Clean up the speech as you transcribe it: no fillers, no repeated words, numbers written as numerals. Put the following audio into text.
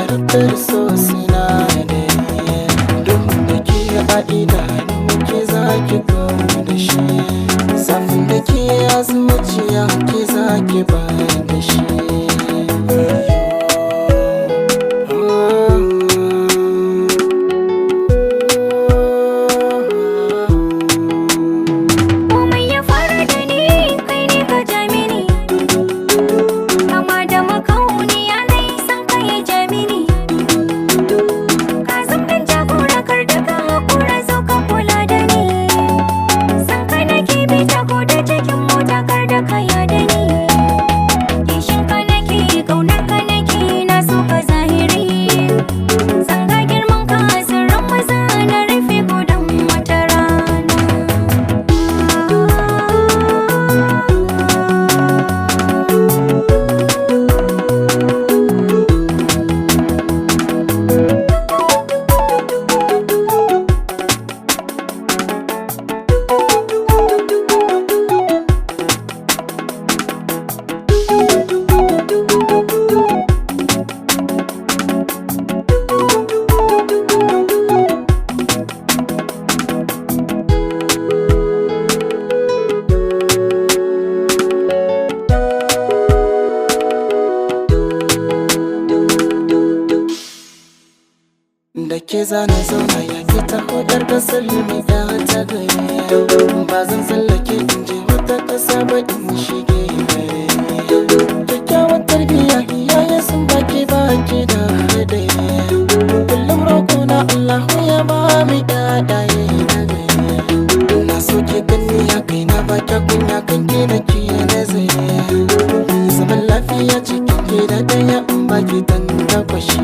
Jarabtar so sinadari, duhun da ke a idanu ke zaki kawo da shi. Zafin da ke a zuciya ke zaki bayar da shi. Komai ya faru da ni, kai ne ka ja mini. Kama da makauniya na yi san ka ya ja mini. Ka zam ɗan jagora kar da ka haƙura zo ka kula da ni. San ka nake bi ta ko da cikin mota kar da ka yada ni. Kishin ka nake, ƙaunar ka nake, na so ka zahiri. San ga girman ka sirrin maza na rufe ko don wata rana. Da ke zana zauna ya ke ta hodar kasar mai ya ta gari. Ba zan tsallake in je wata ƙasa ba in shige gari. Kyakkyawan tarbiyya iyaye sun baki baki da hadari. Kullum roƙo na Allahu ya ba mu ƴaƴaye na gari. Na so ki ganni ya kai na ba kya kunya kan ki na ki nazari. Mu yi zaman lafiya cikin gida ɗaya in baki dan takwashi.